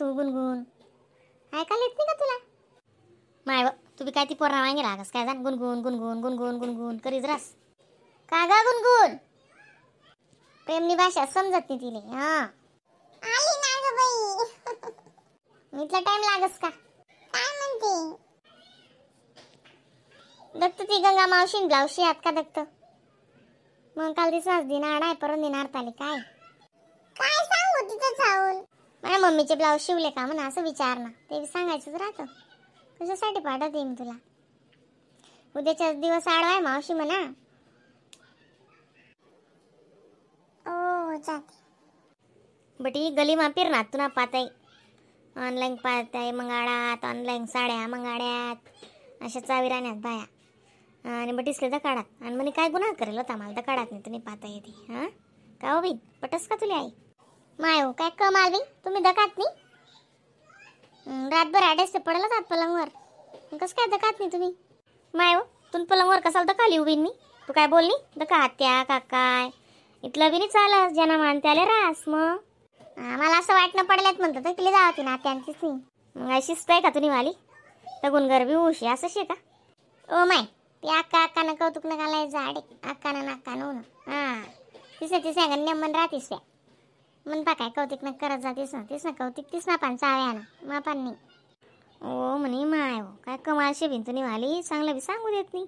तू गुणगुण? ऐकायला येत नाही का तुला? माय तू बी काय ती पोरणा वांगे रागस काय जाण गुणगुण गुणगुण गुणगुण गुणगुण करीत रास का गा गुणगुण? प्रेमनी भाषा समजत नाही तिले. हा आली ना ग बाई. इथला टाइम लागस का? काय म्हणते? दत्त ती गंगा मावशी ब्लाऊज आत का दत्त? मग काल दिवसाच दिन आडाय परत दिन आली काय काय सांगू तिथं जाऊन? माझ्या मम्मीचे ब्लाऊज शिवले का म्हणा असं विचार ना, ते सांगायचंच राहतं. कशासाठी पाठवते मी तुला? उद्याच्या दिवस आडवाय मावशी म्हणा. ओ जाते बटी गली मा फिरणार तुला पाहताय ऑनलाईन पाहताय मंगाडात, ऑनलाईन साड्या मंगाड्यात अशा चावी राहण्यात बाया आणि बटीसले तर काढात आणि म्हणे काय गुन्हा करेल होता मला तर काढात नाही तुम्ही पाहता येते. हां का हो बाई पटस का तुला आई? माय हो काय कमाल बाई, तुम्ही दकात नाही? रातभर आडेस ते पडलं जात पलंगवर, कसं काय दकात नाही तुम्ही? माय हो तुम्ही पलंगवर कसाल दकाली उभी मी, तू काय बोलली दका आत्या का काय? इथलं बी नाही चालत ज्यांना मानते आले रास. मग आम्हाला असं वाटणं पडल्यात म्हणतं तर केली जावं ना त्यांचीच नाही. मग शिस्त आहे का तुम्ही वाली तगून गरबी उशी असं शे का? ओ my ती अक्का अक्कानं कौतुक न घालायचं झाडे अक्कानं नाक्का नऊ ना. हां तिसं तिसं गण्य मन राहतीस त्या मन पा काय कौतिक न करत जातीस ना, तीस ना कौतिक तीस ना पान चाव्या ना मा पान नाही. ओ म्हणे माय हो काय कमाल शे तुम्ही वाली, चांगलं बी सांगू देत नाही,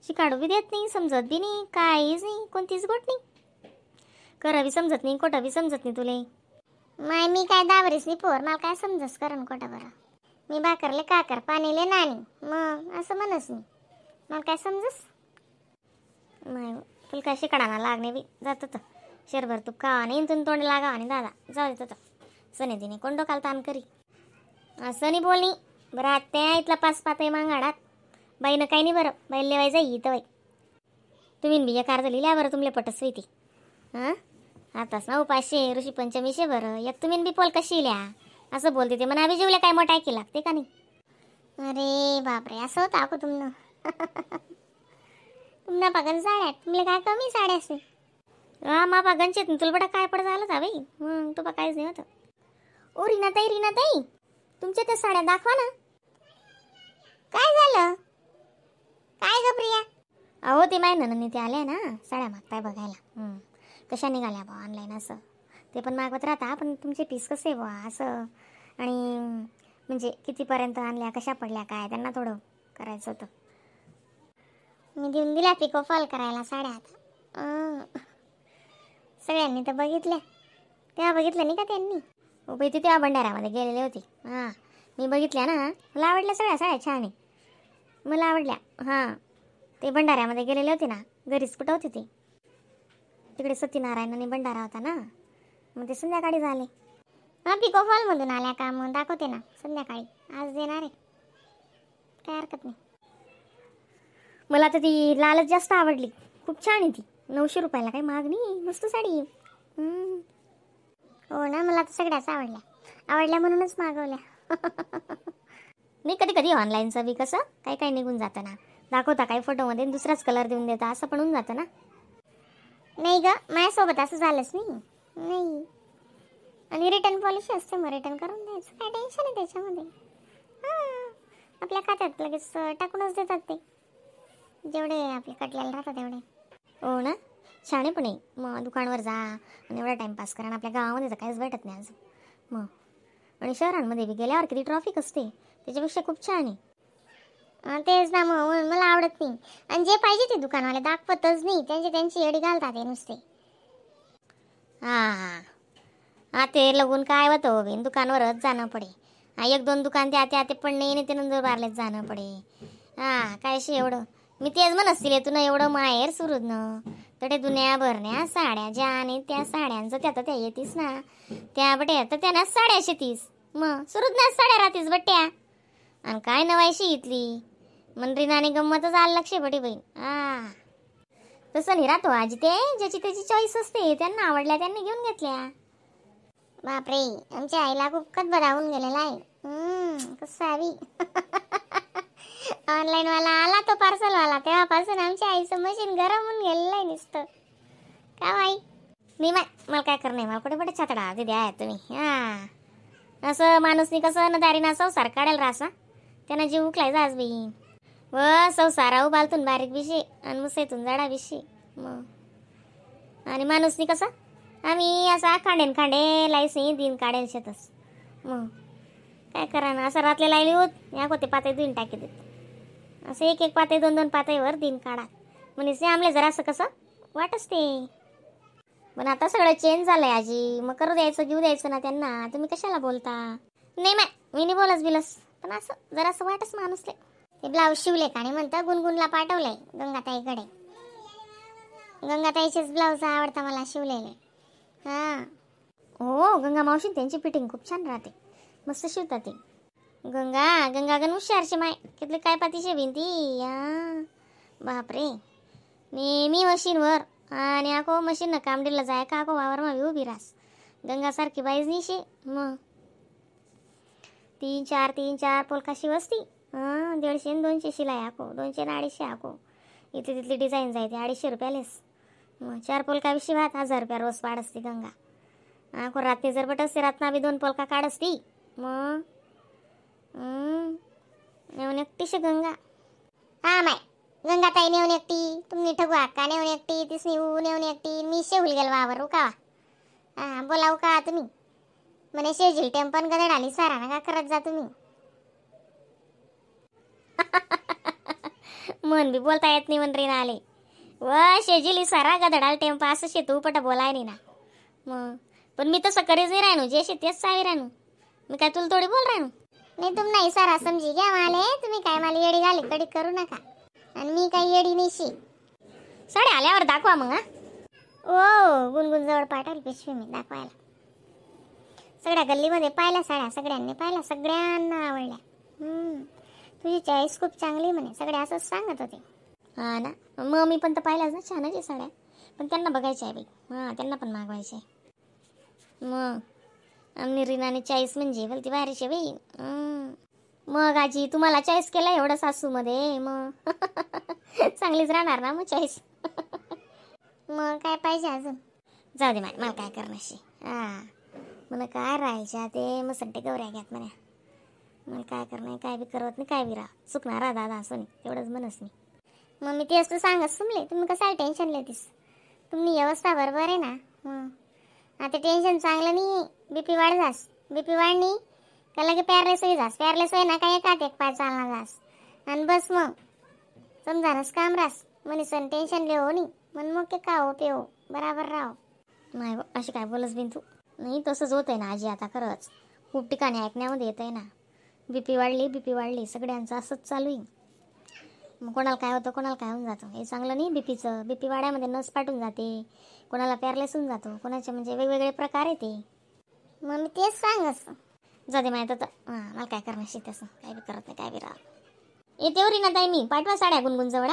शिकाडू बी देत नाही, समजत बी नाही, काहीच नाही, कोणतीच गोट नाही, खरं बी समजत नाही खोटं बी समजत नाही तुले. माय मी काय दावरीस नाही पोर, मला काय समजस करण खोटं बरं. मी भाकरले काकर पाणीले नाणी मग असं म्हणस नाही, मला काय समजस? माय तुला काय शिकाडाना लागणे बी जात होतं शेरभर तूप खावा नाही तुम्ही तोंड लागावा आणि दादा जाऊ देत होतं सने तिने कोण डोकाला ताण करी असं नाही बोलणी बरं. आत्या इथला पाच पातही मांगाडात बाईनं काही नाही बरं, बाई लेवाय जाई इथं बाई. तुम्ही बी एक अर्ध लिहिल्या बरं तुमले पटस ती. हां आताच ना उपाशे ऋषी पंचमीशे बरं एक तुम्ही बी पोल कशी लिहा असं बोलते ते म्हणा अभि जीवला काय मोठा ऐकी लागते का नाही? अरे बापरे असं होतं अको तुमनं. तुमना पागन साड्या तुमले काय कमी साड्या असे? हा मा पागनचे तुला बटा काय पड झालं का बाई? मग तो पा काहीच नाही होतं. ओ रीनाताई रीनाताई तुमच्या त्या साड्या दाखवा ना. काय झालं काय ग प्रिया? अहो ते माय नननी ते आल्या ना साड्या मागताय बघायला, कशा निघाल्या बा ऑनलाईन असं ते पण मागवत राहता, पण तुमचे पीस कसे बा असं आणि म्हणजे कितीपर्यंत आणल्या कशा पडल्या काय त्यांना थोडं करायचं होतं. मी देऊन दिल्या पिको फॉल करायला साड्या आता. सगळ्यांनी तर बघितल्या, तेव्हा बघितलं नाही का त्यांनी? उभी ती तेव्हा भंडाऱ्यामध्ये गेलेली होती. हां मी बघितल्या ना, मला आवडल्या सगळ्या साड्या छान आहे, मला आवडल्या. हां ते भंडाऱ्यामध्ये गेलेले होते ना, घरीच कुठं होते ते, तिकडे सत्यनारायणाने भंडारा होता ना, मग ते संध्याकाळी झाले. हां पिको फॉलमधून आल्या का मग दाखवते ना संध्याकाळी, आज देणार आहे काय हरकत नाही. मला तर ती लालच जास्त आवडली, खूप छान आहे ती, 900 रुपयाला काही महाग नाही, मस्त साडी. हो ना मला तर सगळ्याच आवडल्या, आवडल्या म्हणूनच मागवल्या. मी कधी कधी ऑनलाईनचं बी कसं काही काही निघून जातं ना, दाखवता काही फोटोमध्ये दुसराच कलर देऊन देता असं पण होऊन जातं ना. नाही ग माझ्यासोबत असं झालंच नाही. नाही आणि रिटर्न पॉलिसी असते मग रिटर्न करून द्यायचं, काय टेन्शन आहे त्याच्यामध्ये. हां आपल्या खात्यात लगेच टाकूनच देतात ते, जेवढे आपले कटलेले राहतात तेवढे. हो ना छान आहे पण आहे. मग दुकानावर जा आणि एवढा टाईमपास करा, आपल्या गावामध्ये तर काहीच भेटत नाही अजून. मग आणि शहरांमध्ये बी गेल्यावर किती ट्रॉफिक असते, त्याच्यापेक्षा खूप छान आहे. तेच ना मग मला आवडत नाही, आणि जे पाहिजे ते दुकानवाले दाखवतच नाही, त्यांची त्यांची येडी घालतात ते नुसते. हां हां ते लगून काय होतं बिन दुकानवरच जाणं पडे. हां एक दोन दुकान ते आते आते पण नाही ते नंदुरबारलाच जाणं पडे. हां काय शे एवढं मी तेच म्हण असतील तुला एवढं माहेर सुरूच न तर ते दुनिया भरण्या साड्या ज्या आणि त्या साड्यांचं त्या तर त्या येतीस ना त्या बट्या तर त्यांना साड्या शेतीस मग सुरूच ना साड्या राहतीस बट्ट्या आणि काय नवायशी इथली मन रिनाने गंमतच आलं लक्ष बटी बहीण. हां तसं नाही राहतो आजी, ते ज्याची त्याची चॉईस असते, त्यांना आवडल्या त्यांनी घेऊन घेतल्या. बापरे आमच्या आईला खूप बदावून गेलेला आहे कसं हवी. ऑनलाईनवाला आला तो पार्सलवाला तेव्हापासून आमच्या आईचं मशीन गरम होऊन गेलेलं आहे नुसतं. का बाई? मी माय मला काय करणं आहे, मला कुठे कुठे छातडा दे द्या तुम्ही. हां असं माणूसनी कसं न दारीना संसार काढेल रासा त्यांना जीव उकलाय जास बाई व संसारा उबालतून बारीक बिशी आणि मुसेतून जाडा बिशी मग. आणि माणूसनी कसं आम्ही असा खांडेन खांडे लाईसी दिन काढेल शेतस मग काय करा ना. असं रातले लायली होत या होते पाते धुईन टाकी देत असं एक एक पाते दोन दोन पातेवर दिन काढा म्हणजे आमले जरा असं कसं वाटच ते. पण आता सगळं चेंज झालंय आजी, मग करू द्यायचं घेऊ द्यायचं ना त्यांना, तुम्ही कशाला बोलता? नाही माय मी नाही बोलस बिलस, पण असं जरासं वाटच माणूसले. ते ब्लाऊज शिवले का नाही म्हणतं गुनगुनला पाठवलंय गंगाताईकडे. गंगाताईचेच ब्लाऊज आवडता मला शिवलेले. हां हो गंगा मावशी त्यांची फिटिंग खूप छान राहते, मस्त शिवतात ते. गंगा गंगा गण हुशारशे माय कितले काय पातीशे भिंती या बापरे नेहमी मशीनवर आणि आको मशीन न कामडीला जाय का आको वावर मा उभी रास. गंगासारखी बाईज निशे मग 3-4 पोलका शिवसती. हां 150 न 200 शिलाई आको, 200 न 250 आको, इथली तिथली डिझाईन जायते 250 रुपयालेस. मग 4 पोलका शिवात 1000 रुपया रोज पाडसती गंगा. आको रात्री जर बट असते रातना बी 2 पोलका काढसती मग. नेऊन एकटीशी गंगा. हा माय गंगाताई नेऊन एकटी, तुम्ही ठगू अक्का नेऊन एकटी, तिसनी ऊ नेऊन एकटी, मी शेहुल गेल वावर उकावा. हा बोला उका तुम्ही म्हणे शेजील टेम्पन गदड आली सारा नका करत जा तुम्ही. मन बी बोलता येत नाही म्हण रे आले व शेजीली सारा गदडाल टेम्पा असं शेतू पट बोलाय नाही ना मग. पण मी तसं करीच नाही राहणू, जे शे तेच सावी राहणू, मी काय तुला थोडी बोल राहणू. नाही तुम नाही सारा समजी घ्या माले, तुम्ही काय मला येडी घाली कडी करू नका आणि मी काही येडी नाही शी. साडे आल्यावर दाखवा मग. हा ओ गुनगुन जवळ पाठवली पिशवी मी दाखवायला. सगळ्या गल्लीमध्ये पाहिल्या साड्या, सगळ्यांनी पाहिल्या, सगळ्यांना आवडल्या. तुझी चॉईस खूप चांगली म्हणे, सगळे असंच सांगत होते. हा ना मग मी पण तर पाहिल्याच ना छानच आहे साड्या, पण त्यांना बघायच्या आहे बाई. हां त्यांना पण मागवायचे आहे. मग आमनी रीनाने चॉईस म्हणजे बोलती भारीच आहे बाई. मग आजी तुम्हाला चॉईस केला एवढं सासूमध्ये मग चांगलीच राहणार ना मग चॉईस. मग काय पाहिजे अजून? जाऊ दे माय मला काय करण्याशी. हां मला काय राहायच्या ते मसंटे गवऱ्या घ्यात म्हण्या, मला काय करणं काय बी करत नाही काय बी राहा चुकणार राहा दादा असं नाही तेवढंच म्हणस मी. मग मी तेच तर सांगत सुमले, तुम्ही कसाला टेन्शन लेतीस, तुम्ही व्यवस्था बरोबर आहे ना. मग आता टेन्शन चांगलं नाही, बीपी वाढ जास, बीपी वाढणी का लगे पॅरलेस होई जास, पॅरलेस होई ना काय एकात एक पाय चालणार जास आणि बस मग समजानच काम रास. म्हणे सण टेन्शन ले हो नी मन मग के का हो पे हो बराबर राहो. नाही अशी काय बोलस बिन तू. नाही तसंच होत आहे ना आजी आता खरंच खूप ठिकाणी ऐकण्यामध्ये येत आहे ना, बीपी वाढली बीपी वाढली सगळ्यांचं असंच चालू आहे. मग कोणाला काय होतं कोणाला काय होऊन जातं, हे चांगलं नाही बीपीचं. बीपी वाढ्यामध्ये नस पाटून जाते, कोणाला पॅरलेस होऊन जातो, कोणाचे म्हणजे वेगवेगळे प्रकार आहे ते. मग मी तेच सांगस. जाते माहीत होतं. हां मला काय करणार तसं काय बी करत नाही काय बी राहा. येते हो रीना ताई मी पाठवा साड्या गुनगुन जवळ.